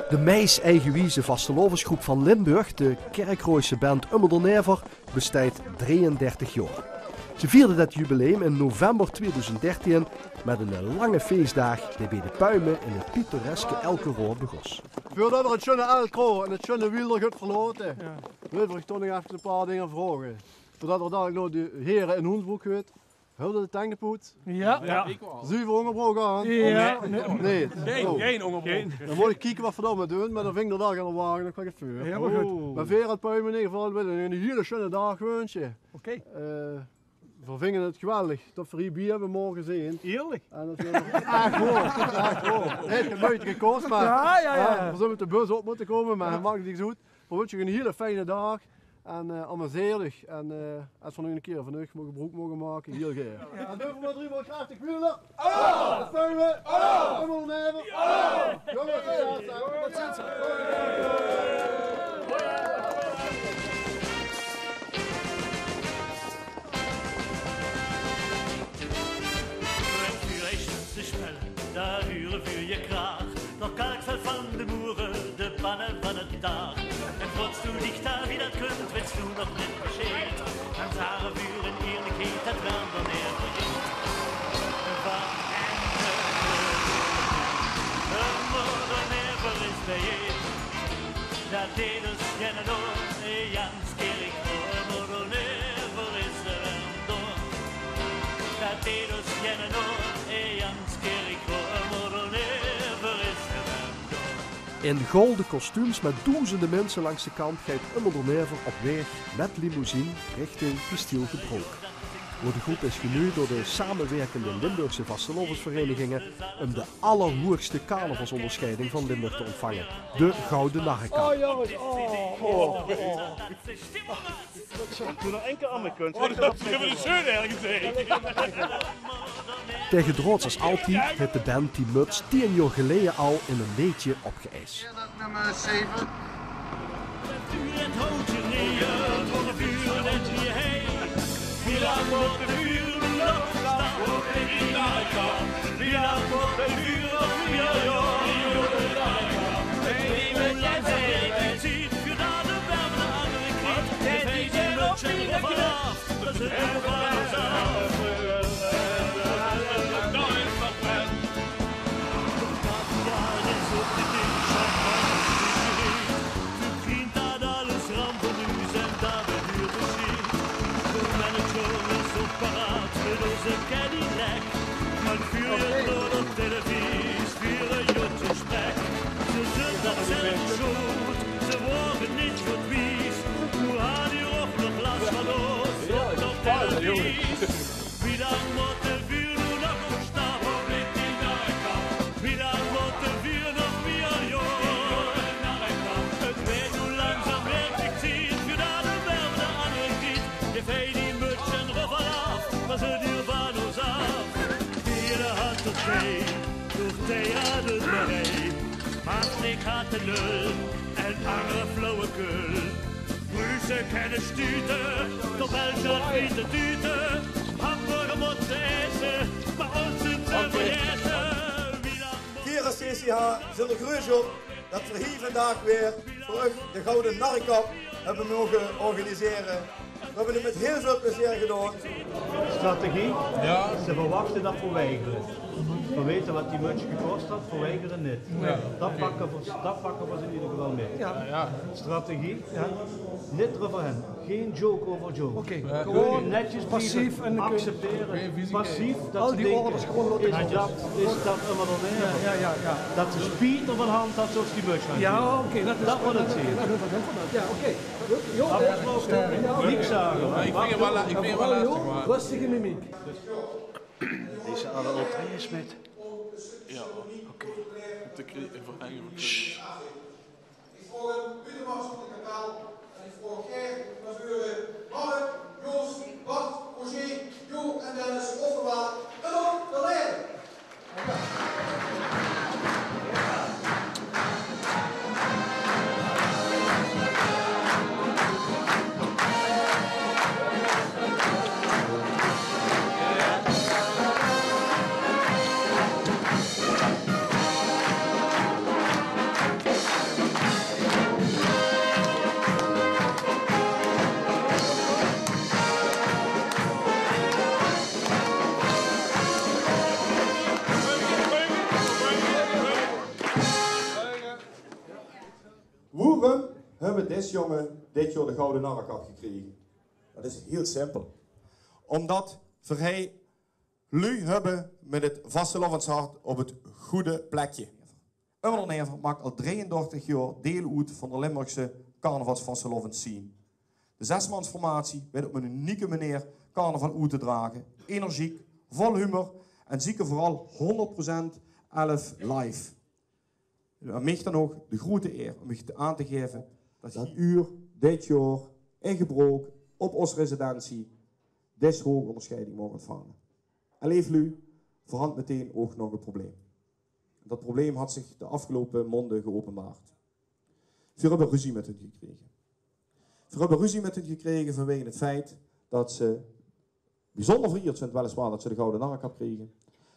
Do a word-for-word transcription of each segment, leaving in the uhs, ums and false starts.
De meis eigewieze vastelaovesgroep van Limburg, de Kirchroaje band Ummer d'r Never, besteit drieëndertig jaor. Ze vierde det jubileum in november tweeduizend dertien mit ein lange feesdaag dae bie de Puime in het pittoreske Elkeroa begós. Veurdet v'r het sjunne Elkeroa en het sjunne Wielder gaon verlaote, wille v'r uch toch nog efkes ein paar dinger vraoge. Veurdet v'r dalik nao de hiere in Hoensbrook gaon. Höbbe v'r de tengdepoet? Ja. Ja. Zuver óngerbroke aan? Ja. Nae. Gein, gein óngerbroke. Dan mót ich kieke waat v'r dao mit doon, mer dan vinge v'r dao aan de wage nog waal get veur. Hiel good. Mer veer oet Puime in eder geval wille uch eine hiele sjunne daag winsje. Oké. Eh, veer vinge het geweldig det veer hie bie höbbe moge zeen. Eerlik? En det is ech waor, ech waor. Het haet get meujte gekos, mer ja, ja, ja, veer zölle mit de bus op mótte kómme, mer maak dich niks oet. Veer winsje uch eine hiele fijne daag. En, eh, amuseer dich. En, eh, es v'r nog ein kier van uch moge gebroek moge make, hiel gaer. Ja. En doon v'r mer drie maol krachtig Wielder. Hallo! Hallo! Hallo! Hallo! Jónges, Vuur is de spel, dao hure vuur je kraag. Nog kalkvel van de moere, de panne van het daag. En trots doe dich dao wie det kunt, wits doe nog nit besjeid. Dan zage vuur in eerlikheid det Ummer d'r Never is. Van en de Ummer d'r Never is bie. Det deed os jenne door, Jans Kirchroa, Ummer d'r Never is d'r door. Det deed os jenne door, Jans Kirchroa, Ummer d'r Never is d'r door. In golde kostuums mit doezende minse langs de kant geit Ummer d'r Never op waeg mit limousine richting Kestiel Gebrook, wo de groep is genujd door de samewirkende Limburgse vastelaovesvereiniginge um de allerhoegste carnavalsóngersjeiding van Limburg te óntvange, de Gouwe Narrekap. Oh, jónges, oh, oh, oh. Doe nog ein kier aan mit kunt. Oh, det is ein sjoen ergens, hè. Taegedraods es altied haet de band die muts tieën jaor geleje al in ein leedje opgeëis. Nummer zeve. Manager is op paraat mit ózze Cadillac. Mer vuur je door op televisie, vuur je jotje spek. Ze zölle det zelf sjoon, ze waore nit good wies. Noe haet geer ouch nog las van os op de televisie. Wie lang mótte vuur noe nog op stap? Wie lang mótte vuur nog mieër jaor? Het weurt noe langzaam werkelik tied vuur det de werve aan de kiet. Geef die muts en röffel aaf, waat zeen die van os aaf? Veer hant tot twee, door Thea de Marie. Maastricht haet de nul en anger flauwekul. Pruuse kinne stute, tot België wiete tute. Hamburger mótte aete, mer ós zeen ze vergaete. Veer es C C H zeen d'r gruuetsj op det veer hie vandaag weer veur uch de Gouwe Narrekap höbbe moge organisere. Veer höbbe het mit hiel väöl plezeer gedaon. Strategie? Ja. Ze verwachte det veer weigere. Veer weite waat die mutsj gekos haet, veer weigere nit. Ja. Det pakke veer, det pakke veer in eder geval mit. Ja. Ja. Strategie? Ja. Nit d'reuver hin. Gein joke euver joke. Oké. Ja. Gewoon netjes blieve, acceptere. Passief, det al die orders gewoon laote gaon. Is det, is det Ummer d'r Never? Ja, ja, ja. Det ze spiet d'rvan hant det ze os die mutsj aan... Ja, oké, det is... Det mót het zeen. Ja, oké. Niks zage, hè? Mer ich vinj 't waal, ich vinj 't waal lastig, mer... Rustige mimiek. Deze alle entrees mit. Ja. Oké. De krie-, verhenge van... Sst. Ich vraog ein buutemars op de kapel en ich vraog gaer nao veure Mark, Jos, Bart, Roger, Jo en Dennis of v'r wale Ummer d'r Never. Höbbe dis jónge dit jaor de Gouwe Narrekap gekrege? Det is hiel simpel. Ómdet veer hei luuj höbbe mit 't vastelaoveshart op 't gooj plekske. Ummer d'r Never maak al drieëndertig jaor deil oet van de Limburgse carnavalsvastelaovesscene. De zesmansformatie weit op 'n unieke meneer carnaval oet te drage. Energiek, vol humor en zeker veural hónderd procent Elf live. En aan mich dan ouch de groete eer óm uch aan te gaeve det geer dit jaor in Gebrook op ós residentie dees hoge óngersjeiding maag óntvange. En leef luuj, veer hant metein ouch nog e probleem. Det probleem hat zich de aafgeloupe maonde geopenbaard. Veer höbbe ruzie mit hun gekrege. Veer höbbe ruzie mit hun gekrege vanwege 't feit det ze biezónder verieerd zint, weliswaar, det ze de Gouwe Narrekap krege.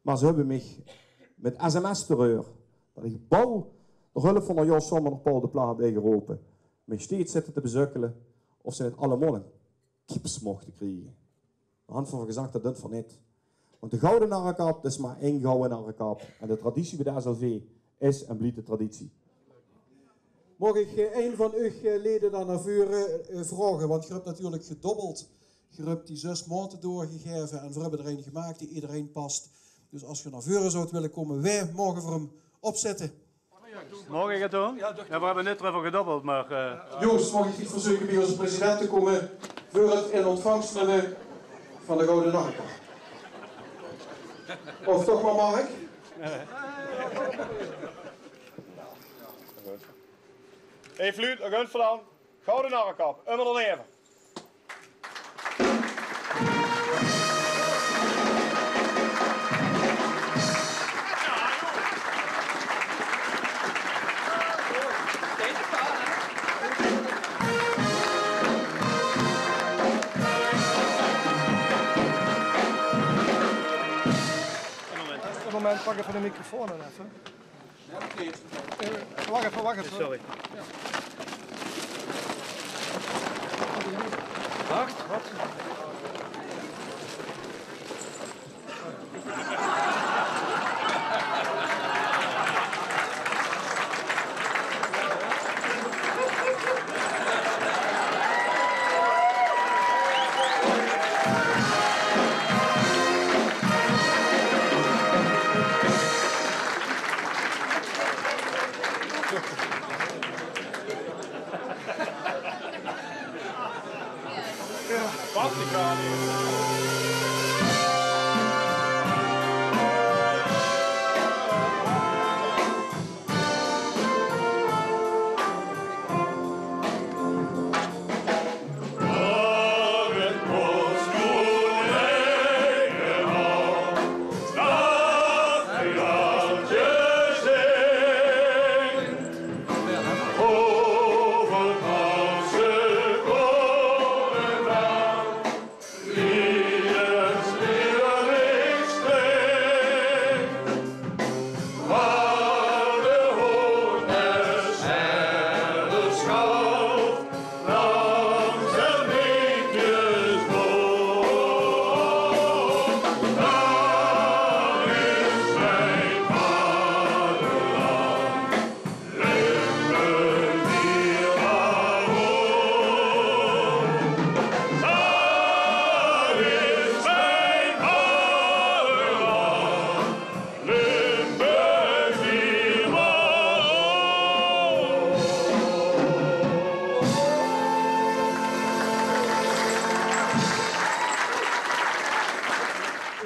Mer ze höbbe mich mit sms-terreur, det ich bouw, door hulp van d'r Jos Sommer en d'r Paul de Pla höb ingerope, mich steeds zitte te bezukkele of ze neet allemaol ein kips mochte krege. Dao hant veer van gezag: det dunt veer neet. Want de Gouwe Narrekap, det is mer ein Gouwe Narrekap. En de traditie bie de S L V is en blief de traditie. Maag ich, eh, ein van uch, eh, lede dan nao veure, eh, vraoge? Want geer höb natuurlik gedobbeld. Geer höb die zös maote doorgegaeve en veer höbbe d'r ein gemaak die ederein pas. Dus es geer nao veure zouwt wille kómme, wae mage veer 'm opzitte? Maag ich 't doon? Jao, veer höbbe neet d'reuver gedobbeld, mer, eh, Joost, maag ich dich verzeuke bie ózze president te kómme veur 't in óntvangs numme van de Gouwe Narrekap? Of toch mer Mark? Hey, Fluut, nog ein verlang. Gouwe Narrekap, ummer d'r Never. Op dit moment pak effe de microfoon dan effe. Eh, wach effe, wach effe. Sorry. Wach, wach.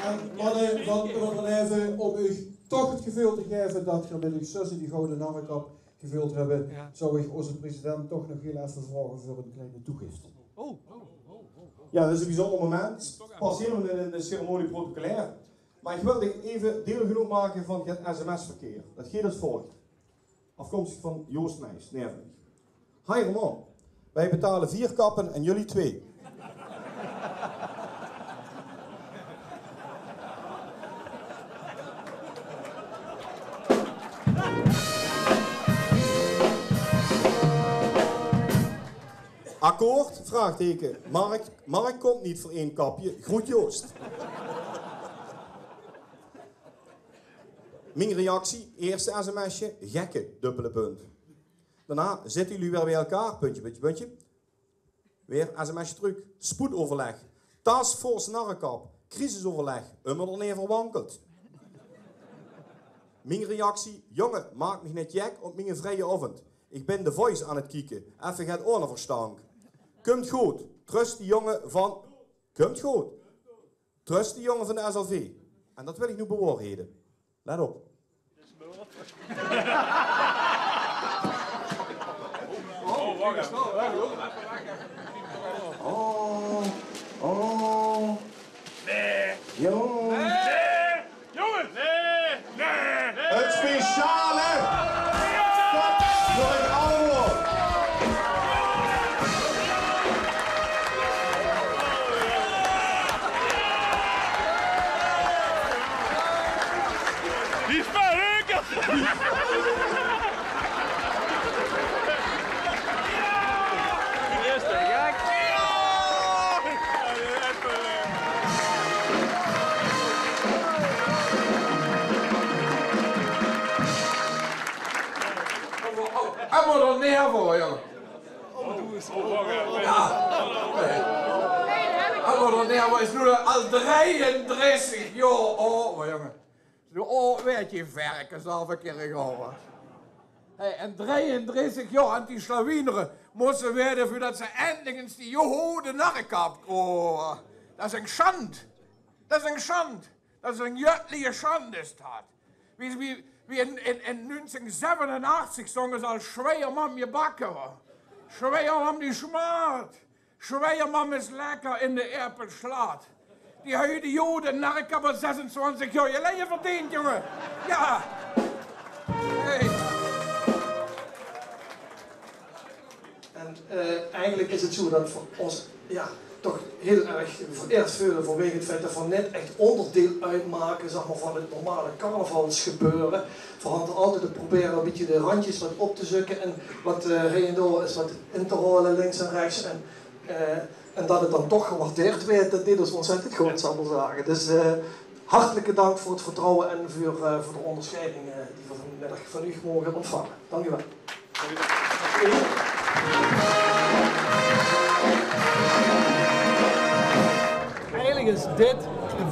En manne van Ummer d'r Never, óm uch toch 't geveul te gaeve det geer mit uch zös die Gouwe Narrekap geveuld höbbe, zou ich ózze president toch nog hiel effe vraoge veur ein kleine toegifte. Jao, det is ein biezónder moment. Pas hielemaol in de ceremonie protocolair. Mer ich wil dich effe deelgenoot make van 't sms-verkeer. Det geit es volg. Aafkomstig van Joost Meijs, Neervlieg. Hi Ramon, wij betalen vier kappen en jullie twee. Akkoord? Vraagteken. Mark, Mark komt niet voor één kapje. Groet Joost. Mien reactie, eerste sms'je, gekke, dubbele punt. Daonao zitte geer weer bie-ein, puntje, puntje, puntje. Weer sms'je trök. Spoedoverleg. Taskforce Narrekap. Crisisoverleg. Ummer d'r neet verwankeld. Mien reactie: "Jonge, maak mich neet jek op miene vrieje aovend. Ich bin The Voice aan 't kieke. Effe get aojer verstank." "Kump good. Tröst die jonge van," kump good. "Tröst die jonge van de S L V." En dat wil ich noe bewaorhede. Let op. Oh, oh. Nae. Jao. Nae. Jónges. Nae. Nae. Nae. 't Speciale. Jao. Dat wil ich allemaol. Die is väöl leuker. Ummer d'r neet verwankeld, jao. Jao. Ummer d'r neet verwankeld, is noe al drieëndressig jaor. Oh, mer jónge. Zoe, oh, wèt geer, verkes al verkeerd gehaoje. Hey, en drieëndressig jaor aan die slawienere mótte waere veurdat ze endlich ins die gehaoje narrekap kroge. Dat is ein sjand. Dat is ein sjand. Dat is ein juttelike sjand, is dat. Wie, wie, wie in, in, in nuungsieng zevenenachsig zónge ze al: "Sjwiejermam, je bakker. Sjwiejermam, die smaat. Sjwiejermam is lekker in de aerpelslaat." Die höbbe die gehaoje narrekap al zesentwintig jaor geleje verdeend, jónge. Jao. Hey. En, eh, eigelik is 't zoe dat veer ós, jao, toch hiel erg vereerd veule vanwege 't feit dat veer neet ech óngerdeil oetmake, zag mer, van 't normale carnavalsgebeure. Veer hadde altied 't probere e bietje de randjes wat op te zeuke en wat, eh, hie en dao ins wat in te haole, links en rechts. En, eh, en dat 't dan toch gewaardeerd weurt, dat deit ós óntzèttend good, zal ich mer zage. Dus, eh, hartelike dank veur 't vertrouwe en veur, eh, veur de óngersjeiding, eh, die veer vanmiddig van uch moge óntvange. Dank uch waal. Eigelik is dit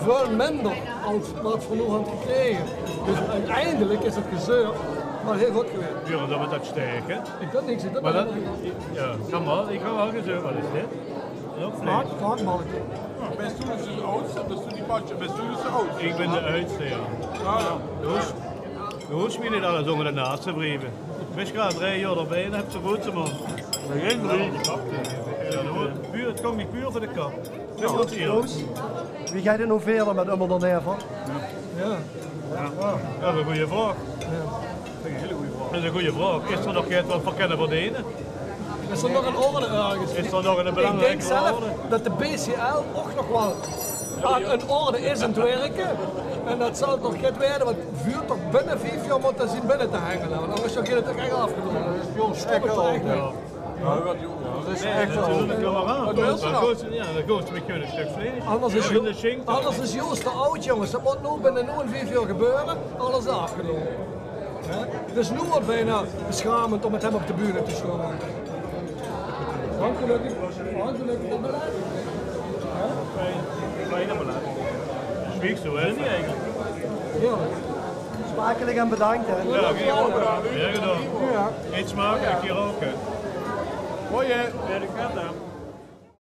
väöl minder es wat veer noe höbbe gekrege. Dus oeteindelik is 't gezeur waal hiel good gewaes. Jao, dat v'r dat steke. Ich kan niks, ich kan niks. Mer dat, jao, kan waal. Ich höb waal gezeur, wat is dit? Is ouch vleis. Smaak, smaakballeke. Bès doe dus de aadste? Bès doe die Patje? Bès doe dus de aadste? Ich bön de aadste, jao. Jao, jao. Doe hoofs mich neet alles ónger de naas te wrieve. Bès graad drei jaor d'rbie en höbs se good, man. Jao, jao, puur, 't kump mich puur veur de kap. Jao. Wie geit 't noe wiejer mit Ummer d'r neet verwankeld? Jao. Jao, dat is 'n gooj vraog. Jao. Dat is 'n hiel gooj vraog. Is d'r nog get wat v'r kinne verdene? Is d'r nog 'n orde örges? Is d'r nog 'n belangrieke orde? Ich dink zelf dat de B C L ouch nog waal aan 'n orde is aan 't wirke. En dat zal toch get waere, want veer toch binne vief jaor mótte zeen binne te hengele. Want angers geit 't toch ech aafgeloupe. Jao, dat is ech waal. Jao, dat is ech waal. Wat wils se noe? Jao, dan kós se mich gewoon e stök vleis. Angers is Jo-, angers is Joost te aad, jónges. Dat mót noe binne noe en vief jaor gebeure. Alles aafgeloupe. Hè? 't Is noe al bienao besjamend óm mit häöm op de bühne te sjtaon. Ongelökkig, ongelökkig. Fijn, fijn belèf. Smiechs doe, hè? Jao. Smakelik en bedank, hè. Jao, gaer gedaon. Jao. Eet smakelik, geer ouch, hè. Hoi, hè.